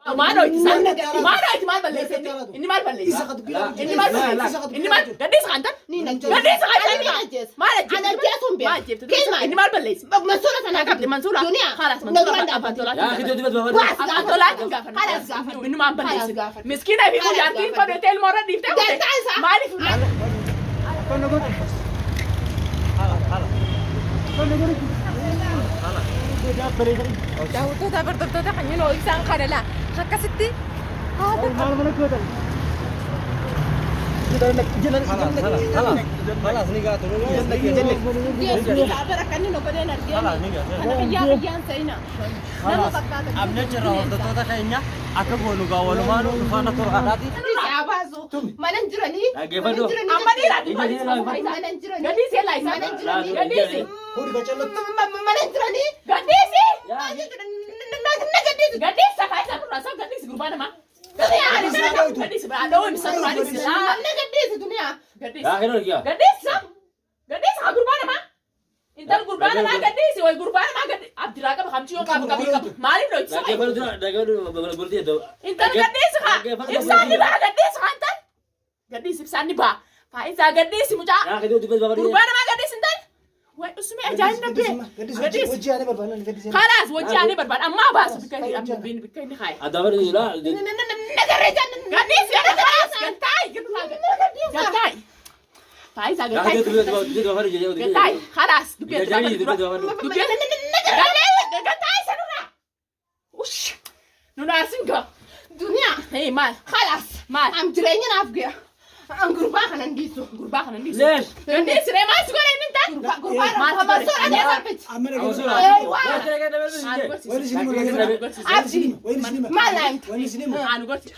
Maal hojii maal hojii maal balleesse inni? Inni maal balleesse? Inni maal balleesse? Inni maal gadhiisa kan tan? Gadhiisa kan tan? Maal Ana ajjeesuun beeku. Maal ajjeefte? Kilma. Inni maal balleesse? Mansuura sanaa Qabdi Mansuura. Duniyaa. Khalaas Na Mansuura. duraan Afaan dhaabbatu. tolaatiin Yaa gaafadha. kiddoo dibatu Baas Afaan gaafadhu. tolaatiin gaafadha. Khalaas gaafadhu. Inni maal balleesse? Khalaas gaafadhu. Miskiina fi Khalaas mujaartiin gaafadhu. fadhate ilmoo irra dhiiftee kute. Dantaa isaa. Maaliif? Daawwattoota hordoftoota kan yeroo ibsaan kana laa akkasitti خلاص نقاط Geessu bara kan inni godheen argee. Kana biyyaa biyyaan seenaa. Nama fakkaata. Amne jirra hordoftoota keenya akka goonu gaa walumaan dhufaana toraadhaati. Isaa baasu. Mana hin jiranii. Dhaggeeffadhu. Amma dhiiraa Mana hin jiranii. Gadhiisi yallaa isaa. Mana hin jiranii. Gadhiisi. Mana hin jiranii. Gadhiisi. Na gadhiisu. Gadhiisi sakaa isaa nurraa isaa gadhiisi gurbaa namaa. Gadhiisi biraa dhawoo isa duraa dhiisi. Na gadhiisu duniyaa. Gadhiisi. Yaa kenoo yaa. Gadhiisi. Gadhiisi haa gurbaa namaa. Intal gurbaa namaa gadhiisi way gurbaa namaa gadhi abdiraa qaba kamchi yoo qabu qabii qabu maaliif dho'ichisa qabu. Dhaggeeffadhu dura dhaggeeffadhu bultii iddoo. Intal gadhiisi haa ibsaan ni ba'a gadhiisi haa intal. Gadhiisi ibsaan ni ba'a. Faayisaa gadhiisi mucaa. Yaa kiddoo dibatu babalii. Gurbaa namaa gadhiisi intal. Way usumee ajaa'ib nabbee. Gadhiisi. Kalaas wajji aanee barbaada ammaa baasu bikka inni abdiin bikka inni haye. Adda barri jira. Na garreechaa. Gadhiisi kalaas galtaayi galtaayi. Faayisaa Yaa galtaayi. kiddoo dibatu babalii jira. Galtaayi kalaas dubbee Jajaanii dibatu babalii. Galtaayi sanurraa. Ush nun aarsin gaa. Duniyaa. Hee maal Khalaas. maal Am jireenya naaf gaya. An gurbaa kana hin dhiisu. gurbaa kana dhiisu. Leesh. Gadhiisi ree maal si godhe inni intal? Gurbaa Maal si godhe? Mansuura keessatti. Maal naa himta? Anu gorsi.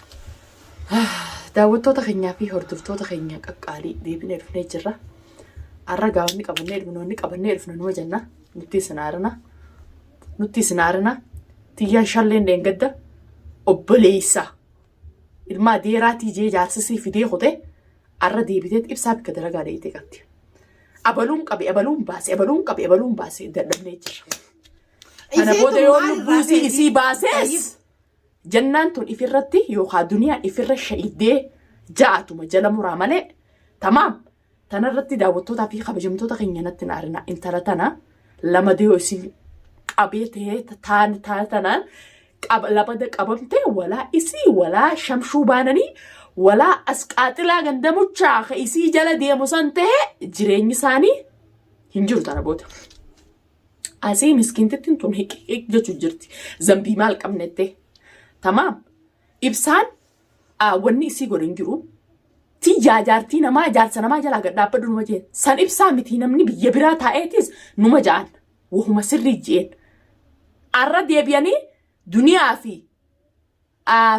Daawwattoota keenyaa fi hordoftoota keenya qaqqaalii deebinee dhufnee jirra. Har'a gaafni qabannee dhufnu wanni qabannee dhufnu numa jenna. Nutti isin aarina. Nutti isin aarina. Tiyyaan shalleen dheengadda obboleessa. Ilma adeeraatii jee jaarsisii fidee kute har'a deebiteet ibsaa bikka dalagaa dheeyitee qabdi. Abaluun qabe abaluun baase abaluun qabe abaluun baase dadhabnee jirra. Kana booda yoo lubbuu isii isii baasees jennaan tun ifirratti yookaan duniyaan ifirra sha'idee ja'atuma jala muraa malee tamaam tanarratti daawwattootaa fi kabajamtoota keenya natti hin aarina intala tana lama yoo isin qabee ta'ee taan taan tanaan lamada qabamte walaa isii walaa shamshuu baananii walaa asqaaxilaa gandamuchaa ka isii jala deemu san ta'e jireenyi isaanii hin jiru tana booda. Asii miskiintittiin tun hiqiqiq jechuu jirti. Zambii maal qabnette. Tamaam. Ibsaan wanni isii godhe hin jiru. Tiyyaa jaartii namaa jaarsa namaa jalaa gad dhaabbadhu numa jeen. San ibsaa miti namni biyya biraa taa'eetis numa ja'an. Wahuma sirrii je'een. Arra deebi'anii duniyaa fi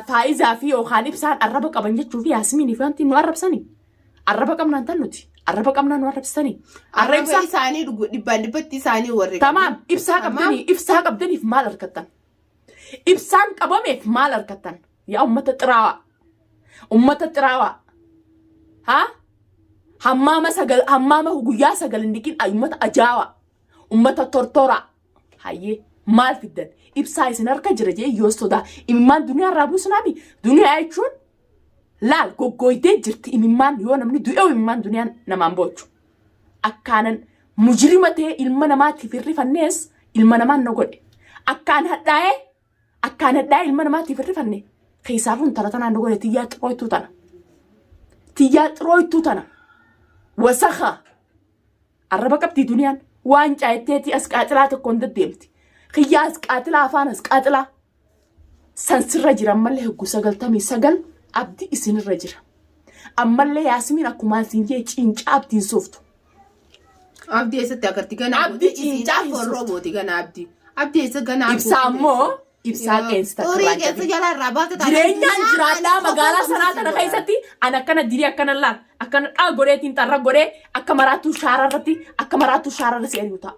Faa'izaa fi yookaan ibsaan arraba qaban jechuu fi Yaasmiin fi wanti nu arrabsanii. Arraba qabnaan tan nuti. Arraba qabnaan nu arrabsanii. Arra Arraba ibsaa. isaanii dhugu dhibbaan dhibbatti isaanii warri Tamaam ibsaa qabdanii ibsaa qabdaniif maal argattan? Ibsaan qabameef maal argattan? Yaa ummata xiraawaa. Ummata xiraawaa. Haa? Hammaama sagal hammaama guyyaa sagal hin dhiqin ummata ajaawaa. Ummata tortoraa. Hayyee maal fiddan? Ibsaa isin harka jira jee yoo sodaa imimmaan duniyaa irraa buusnaami. Duniyaa jechuun laal goggooydee jirti imimmaan yoo namni du'e imimmaan duniyaan namaan boochu. Akkaanan mujrima ta'ee ilma namaatiif hirrifannees ilma namaan na godhe. Akkaan hadhaa'ee akkaan hadhaa'ee ilma namaatiif hirrifanne keessaafuu intala tanaan na godhe tiyyaa xirooytuu tana. Tiyyaa xirooytuu tana. Wasakha. Arraba qabdii duniyaan waan caayitteetii as qaaxilaa tokkoon deddeemti. Kiyyaa as qaaxilaa afaan as qaaxilaa. San sirra jira ammallee hoggu 99 abdii isinirra jira. Ammallee Yaasmiin akkumaan siin jee ciincaa abdiin sooftu. Abdii eessatti agarti ganaa Abdii gooti ciincaa hin forroo sooftu. gooti ganaa abdii. Abdii eessa ganaa Ibsaa ammoo ibsaa qeensi takka Horii irraa hin qeensa cabin. jalaa irraa baate taanaan Jireenyaan duniyaa jiraadhaa ani magaalaa qofaa sanaa tana qabsiisu keessatti an akkana dirii akkana laal akkana dhaa godheetiin xarra godhee akka maraattuu shaaraa irratti akka maraattuu shaaraa irra si ari'u ta'a.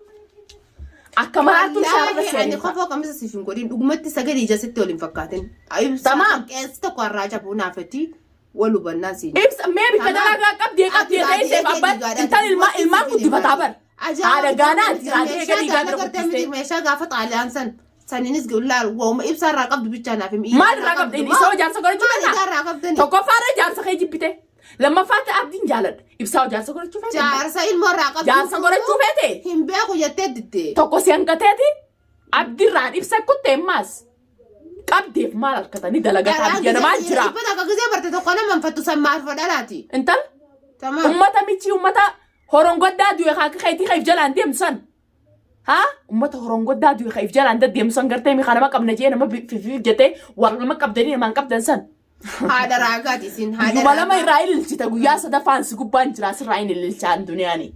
Akka maraattuu shaaraa irra si Wallaahi ani ari'u ta'a. kofoo kamisa siif hin godhin dhugumatti sagalee ija sitti wal hin fakkaatin. Ibsaa Tamaam. qeensi tokko irraa cabuu naafati wal hubannaa siin. Ibsa mee bikka dalagaa qabdee qabdee ta'ee abbaan intal ilmaa ilmaan guddifataa bar. Haadha gaanaati raadiyoo eega dhiigaa bira guddistee. Meeshaa gaafa xaaliyaan san. Saniinis laal waa'uma ibsaa irraa qabdu bichaa naaf himi. Maal irraa qabdi? Inni isa jaarsa godhachuu Maal feetaa? irraa qabdani? Tokkoffaarra jaarsa kee jibbite. Lammaffaatti abdiin jaaladha. Ibsaa jaarsa godhachuu feete? Jaarsa ilmoo irraa qabdu. Jaarsa godhachuu feete? Hin beeku jettee didde. Tokko si hanqateeti abdiirraan ibsa kutte ammaas. Qabdeef maal harkatanii dalagataa biyya namaa jira. Dhibba takka gisee barte tokko nama hinfattu san maal fodhalaati. Intal Tamaam. ummata michii ummata horongoddaa du'e haa akka keetii keef jalaan deemtu san. Haa ummata horongoddaa du'e keef jalaan deddeemtu san gartee mi kanama qabna jee nama fifiif jettee warra nama qabdanii namaan qabdan san. Haadha raagaati isin haadha Guyyuma lama raagaa. irraa ililchita guyyaa sadaffaan si gubbaan jira sirraa hin ililcha an duniyaani.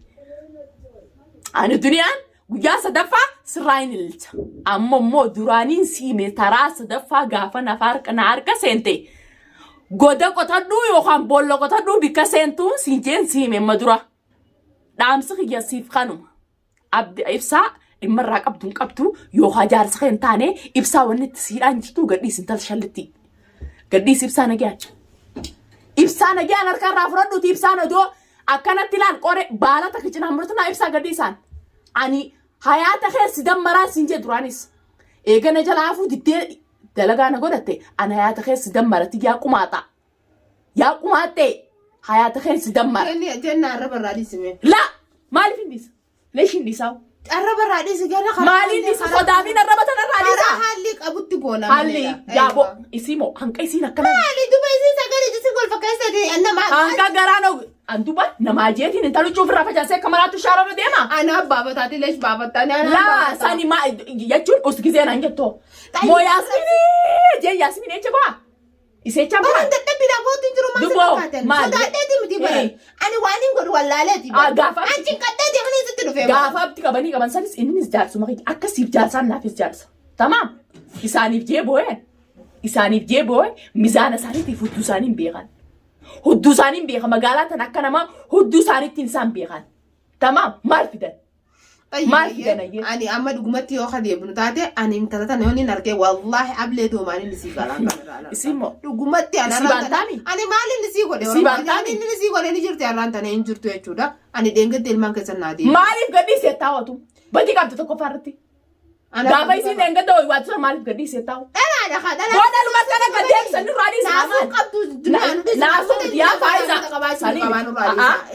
Ani duniyaan guyyaa sadaffaa sirraa hin ililcha. Amma immoo duraaniin siime taraa sadaffaa gaafa nafa harka na harka seente. Goda qotadhuu yookaan boolla qotadhuu bikka seentuu siin jeen siime amma dura. Dhaamsi kiyya siif kanuma. Abdi ibsaa dhimma irraa qabdu hin qabdu yookaan jaarsa kee hin taane ibsaa wanni itti siidhaan jirtu gadhiis intala shallitti. Gadhiis ibsaa nagayaan. Ibsaa nagayaan harka irraa fudhadhuuti ibsaan odoo akkanatti ilaal qore baala takka cinaan murtu naa ibsaa gadhiisaan. Ani hayaata kee si dammaraa siin jee duraanis. Eegana jala hafuu diddee dalagaa na godhatte ani hayaata kee si dammaratti yaa qumaaxaa. Yaa qumaaxxee hayaata kee si dammara. Jenna arraba irraa dhiisime. La maaliif hin dhiisa? Leesh hin dhiisaa? Arraba irraa dhiisi gara karaa Maaliin dhiisa? Sodaafin arraba tanarraa Karaa dhiisa? haalli qabutti goona Haalli maleedha. yaaboo isii moo hanqa isiin akkana Maali duba isiin sagalee isiin golfa keessatti nama hanqa garaan og an duba namaa jeetiin intala cuuf irraa facaasee akka maraatu shaararra deema. Ana baafataati leesh baafataa. Laa sani maa jechuun us gizee naan jettoo. Moo yaasminii jee yaasminii jecha baa. Iseechaan Baran baa. dadhabbiidhaa bootti hin jiru maal Duboo, sitti fakkaatan? maal? Sodaadheeti miti baran. Eh. Ani waan hin godhu wallaaleeti. Ah, gaafa- An cinqadheeti ani sitti dhufee. bara. Gaafa abdi qabanii qaban sanis innis jaarsuma kiyya akka siif jaarsaan naafis jaarsa. Tamaam. Isaaniif jee boo'een. Isaaniif jee boo'e mizaana isaaniitiif hudduu isaanii hin beekan. Hudduu isaanii hin beekan magaalaa tan akka namaa hudduu isaaniittiin isaan beekan. Tamaam maal fidan? Tayyib, Maal ayyee. fidan ayyee? Ani amma dhugumatti yoo kadeebnu taate ani intala tana yoon hin argee wallaahi ablee doomaan inni sii galaan kan irraa Isii immoo? Dhugumatti ani Isii arraan tana baantaami? ani maal inni sii godhe Isii Oromoo baantaami? ani inni sii godhe ni jirti arraan tana hin jirtu jechuudha. Ani dheengadde ilmaan keessan naa deebi. Maaliif gadhiisee taa'atu? Badii qabdi tokkoffaa irratti. Gaafa isiin dheengadda wayii waatu sana maaliif gadhiisee taa'u? Dhalaadha kaa dhalaa. Booda luma kana kan deemsan irraa dhiisa. Naasuu qabdu Naasuu yaa faayisaa.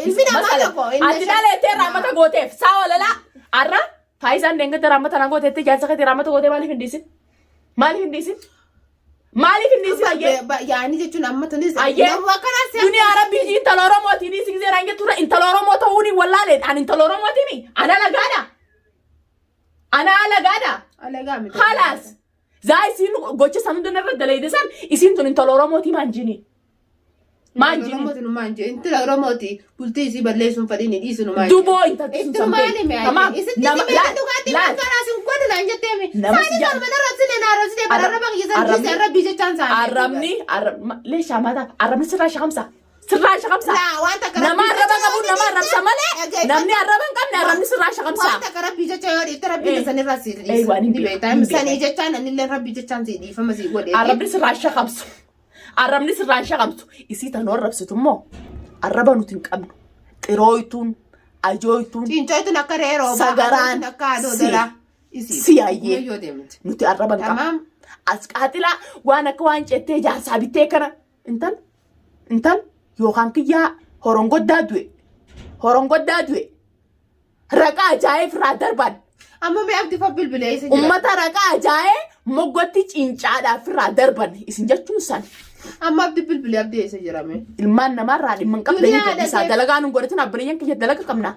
Ilmi namaa tokko inni Ati dhaleettee raamata gooteef saa walalaa arra faayisaan dheengadda raamata na gooteetti jaarsa keetii raamata gootee maaliif hin dhiisin? Maaliif hin dhiisin? Maaliif hin dhiisin ayyee? Yaani jechuun amma tunis Ayyee. nama akkanaa seera. Duniyaa rabbii ji intala Oromootiin dhiisi gisee raan jettu intala Oromoo ta'uun hin wallaaleen ani intala Oromootiin ana lagaadha. Ana alagaadha. Alagaa miti. Khalaas. Zaa isiin gocha san hunda narra dalayde san isiin tun intala Oromooti maan jini. Maan jini. Oromooti numaan jee. Intala Oromooti bultii isii balleessuun fadhiin hin dhiisu numaan jee. Duboo intalti sun Itti san numaan beeku. hime Tamaam. Isitti Nama hime laal dhugaatii laal. karaa sin godhu naan jettee mi. Nama si Saani jaa- torba narra sine naa rabsite bara arraba kiyya san dhiise arrabbii jechaan saani. Arrabni arrabni leeshaa maataaf arrabni sirraa shakamsa. Sirraa shaqamsa. Laa, waan takka Nama rabbii arraba jecha qabu yoo nama dhiifte, arrabsa malee dhageeffadhu. namni arraba hin qabne arrabni sirraa shaqamsa. Waan takka rabbii jecha yoo dhiifte rabbiin Eh. sanirraa si Eh, waan hin ni beeku, beekta. hin beeku. Sanii jechaan anillee rabbii jechaan si dhiifama si godhe. Arrabni sirraa shaqamsu. Arrabni sirraa shaqamsu. Isii tanoo arrabsitu immoo arraba nuti hin qabnu. Xirooytuun, ajooytuun Ciincoytuun akka re'ee roobaa, Sagaraan adootun akka adoo si. dalaa. Isii. Si ayyee. Yoo deemte. nuti arraba hin qabnu. Tamaam. As qaaxilaa waan akka waan cettee jaarsaa bittee kana intal intal yookaan kiyyaa horongoddaa du'e horongoddaa du'e raqa ajaa'ee irraa darban Amma mee abdii fa bilbilee isa jira. ummata raqa ajaa'ee moggotti cincaadhaaf irraa darban isin jechuun san Amma abdii bilbilee abdii isa jira mee. ilmaan namaarraa dhimma hin qabne Duniyaa gadhiisaa dhagee- dalagaa nun godhatin abbireeyyan kiyya dalaga qabna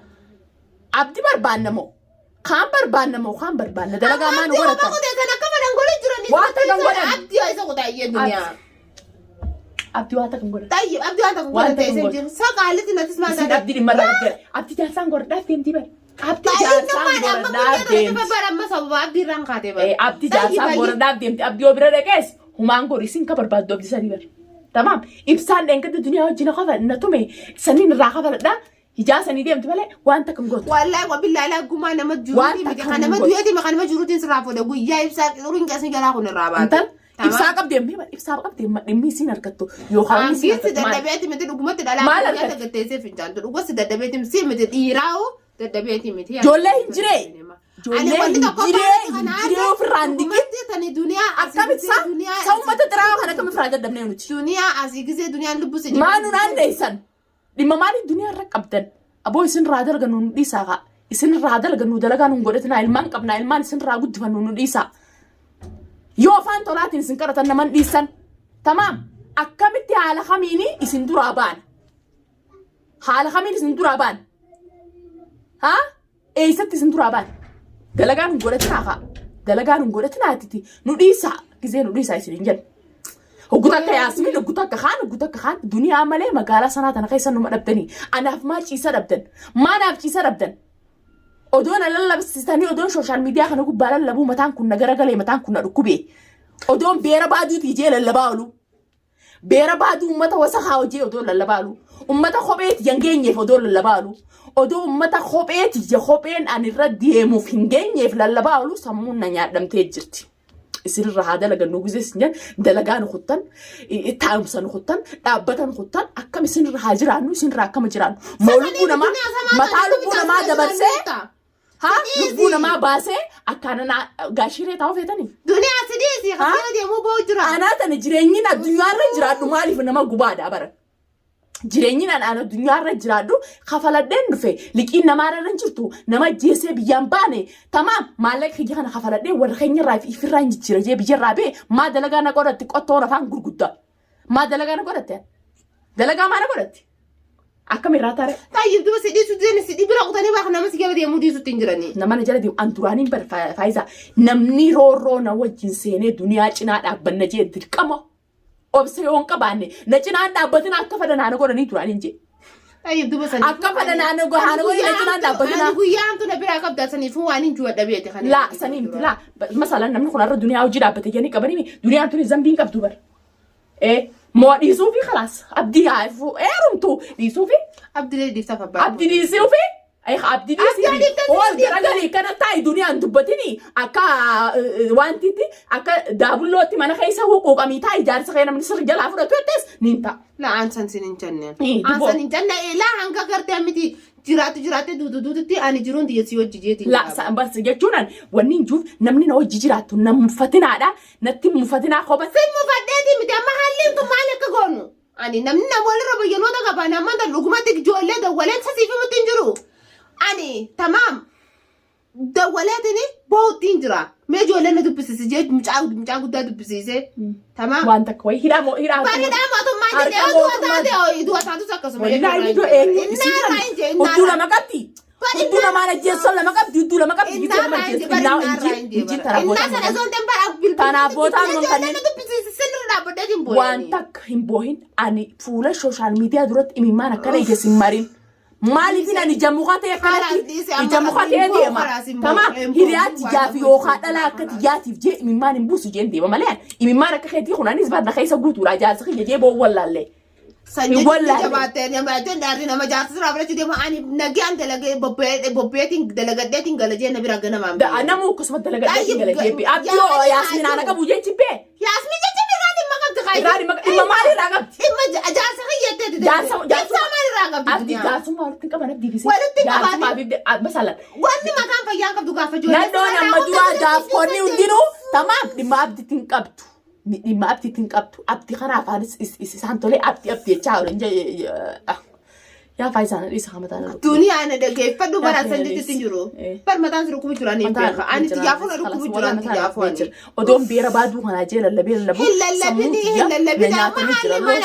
abdi barbaanna moo kaan barbaanna moo kaan barbaanna dalagaa maa nu Abdii godhatan kophaa kuteessan akka fedhan godhu jirani. Waan takka hin godhan. Abdii isa kutaayyee duniyaa. Abdii waan takka hin godhan Tayyib abdii waan takka Waan godhan takka ta'e hin isin godhan. jiru. Saqaalitti nattis maal Isin taate? abdii dhimma irraa qabdee abdii jaarsaan godhadhaaf deemtii bara abdii jaarsaan godhadhaaf deemti Abdii jaarsaan godhadhaaf deemti abdii yoo bira dhaqees humaan godhu isin ka barbaaddu abdii sanii bara tamaam ibsaan dheengadda duniyaa wajjin kafa na tume saniin irraa kafaladhaa hijaa sanii deemti malee waan takka hin gootu. Wallahi wabillahi laa gumaa nama Waan jiruuti miti takka kan hin nama godhu. du'eeti kan nama jiruutiin sirraa fuudhe guyyaa ibsaa xuriin qeesni jalaa kun irraa baate. Intal ibsaa qabdee mee ibsaa qabdee dhimmi isiin argattu yookaan inni isiin Hangiin si argattu maal? dadhabeeti miti dhugumatti dhalaa Maal guyyaa argatti? tagatteessee fincaantu dhuguma si dadhabeeti si miti dhiiraa'u dadhabeeti miti. Ijoollee hin jiree? Ijoollee wanti tokko hinjiree kana hinjiree ofirraa hin diqin. Dhugumatti tani duniyaa asii Akkamitti gisee sa? duniyaa Sa uummata xiraawaa kana akkamitti ofirraa dadhabnee nuti? duniyaa asii gisee duniyaan lubbuu si Maa nu naanneessan? Dhimma maalii duniyaa irra qabdan? Aboo isin irraa dalagan nu dhiisaa kaa. Isin irraa dalagan nu dalagaa nu godhatinaa ilmaan qabnaa ilmaan isin irraa guddifannu nu dhiisaa. Yoo afaan tolaatiin isin kadhatan naman dhiisan. Tamaam. Akkamitti haala kamiini isin duraa baana? Haala kamiin isin duraa baana? Haa? Eessatti isin duraa baana? Dalagaa nu godhatinaa kaa. Dalagaa nu godhatinaa itti nu dhiisaa. Gizee nu dhiisaa isin hin jennu. Hoggu takka Yaasmin, hoggu takka kaan, hoggu takka kaan duniyaa malee magaalaa sanaa tana keessa numa dhabdanii. Anaaf maa ciisa dhabdan? Maa naaf ciisa dhabdan? Odoo na lallabsitanii odoon social media kana gubbaa lallabuu mataan kun na garagalee mataan kun na dhukkubee. Odoon beera baaduutii jee lallabaa oolu. Beera baaduu uummata wasakaa hojii odoo lallabaa oolu. Uummata kopheeti hin geenyeef odoo lallabaa oolu. Odoo uummata kopheeti kopheen ani irra deemuuf hin geenyeef lallabaa oolu sammuun na nyaadhamtee jirti. Isinirra haa dalagannu gizee isin jedhan dalagaa nu kuttan, taa'umsa nu kuttan, dhaabbata nu kuttan akkam isinirra haa jiraannu isinirra akkama jiraannu. Moo lubbuu namaa mataa lubbuu namaa dabarsee haa lubbuu namaa baasee akkaana gaashiree taa'uu feetanii. Duniyaa si dhiisi kasira deemuu ba'u jira. Anaa tana jireenyi addunyaarra jiraadhu maaliif nama gubaadha bara. Jireenyi an addunyaarra jiraadhu kafaladheen dhufe liqiin namaarra hin jirtu nama ajjeesee biyyaan baane tamaam maallaqa kiyya kana kafaladhee warra keenyarraa fi ifirraa hin jijjiira jee biyyarraa bee maa dalagaa na godhatti qottoon afaan gurguddaa maa dalagaa na godhatte dalagaa maa na godhatti akkam irraa taare. Tayyib duba si dhiisu deemi si bira kutanii baaka nama si jala deemuu dhiisutti hin jiranii. Nama na jala deemu an duraaniin bar faayisaa namni roorroo na wajjin seenee duniyaa cinaa dhaabbanna jee dirqama obsa yoo hin qabaanne na cinaan dhaabbatina akka fedhan haana godhanii duraaniin jee. Tayyib duba sanii. Akka fedhan haana godhanii na cinaan dhaabbatina. Ani guyyaa hamtu na biraa qabda saniifuu waan hin juwadha beete kana. Laa sanii miti laa masalan namni kun har'a duniyaa hojii dhaabbate jedhanii qabanii duniyaan tuni zambiin qabdu bar. Ee moo dhiisuu fi kalaas abdii haa heerumtu dhiisuu fi Abdilee dhiiftaaf abbaa. abdii dhiisuu fi Abdii dhiisii ol garagalii kana taa'i duniyaan dubbatini akka wantitti akka daabullootti mana keessa huquuqamii taa'i jaarsa kee namni sirri jalaa fudhatu jettees niin ta'a. La ansan sin hin jenne. Duboo. Ansan hin jenne laa hanga gartee miti jiraatu jiraatte duutu duututti ani jiruun tiyya si hojii jeetiin. La sa'an barsi jechuun an wanni hin jiruuf namni na hojii jiraattu na mufatinaadha natti mufatinaa kopha. Sin mufadheeti miti amma haalliin kun maal akka goonu? Ani namni nama walirra bayyanoota qaba. Ani ammaan tan dhugumatti ijoollee dawwaleen sasiif himutti hin jiru. Ani tamaam dawwaleetini boo'utti hin jira. Mee ijoollee na dubbisiisi jee mucaa mucaa guddaa dubbisiisee. Tamaam. Waan takka wayii hidhaa moo hidhaa Bareedaa mootummaa Harka jedhee du'a mootummaa- taate du'a taatus akkasuma. Wallaahi ni du'e eenyu isii Innaa irraa hin hudduu lama qabdi. Hudduu lamaan ajjeessan lama qabdi hudduu lama qabdi. Innaa irraa hin jee Innaa innaa irraa hin injii jee injii tana Innaa booda. sana osoo hin ta'in bara bilbilli Tanaaf booda ijoollee kanneen- na dubbisiisi sirri dhaabbadhee hin boo'e. Waan takka hin boohin ani fuula social media duratti imimmaan akkana ija sin marin. Maaliifin ani ija muka ta'e Kalaas akkanatti dhiisi amma ija muka ta'e hin boo'u, deema. kalaas hin boo'u, Tamaam hin boo'u, hiriyaa waan tiyyaa fi tokko yookaan hin dhalaa akka tiyyaatiif jee imimmaan hin buusu jeen deema malee ani imimmaan akka keetii kun anis barna keessa guutuudha jaarsa kiyya jee boo'u wallaallee. Sanyii Hin wallaalle. jabaattee jabaattee dhaarri nama jaarsa sirraa fudhachuu deema ani nagaan dalagee bobbeetiin dalagadheetiin gala jee na bira ganamaan. Namuu akkasuma dalagadhee Tayyib, gala jeebbi. Abdii yaa- Yaasmin ana qabu jee jibbee. Yaasmin jecha irraa dhimma qabdi kaayyoo. Irraa dhimma maalii irraa qabdi? Dhimma jaarsa kiyyattee dide. Jaarsa Ibsaa maal irraa qabdi? Abdii duniyaa? jaarsummaa walitti qaban abdii fi Walitti qabaate. Jaarsummaa fi masalan. Wanni mataan fayyaan qabdu gaafa ijoollee. Nadhoon amma duraa daafkoonni hundinuu tamaam dhimma abdiitti hin qabdu. Dhimma abdiitti hin qabdu. Abdii kana afaanis isaan tolee abdii abdii jechaa oolan. Yaa faayisaa na dhiisa mataan irra. Duniyaa na dhaggeeffadhu bara Yaa san jechuutti hin jiru. Eh. Bar mataan si dhukkubu jira ni beeka. Ani xiyyaafuu na dhukkubu jira ani xiyyaafuu ani. Odoon beera baaduu kanaa jee lallabee lallabuu. Hin lallabini, hin lallabini. Amma haalli maal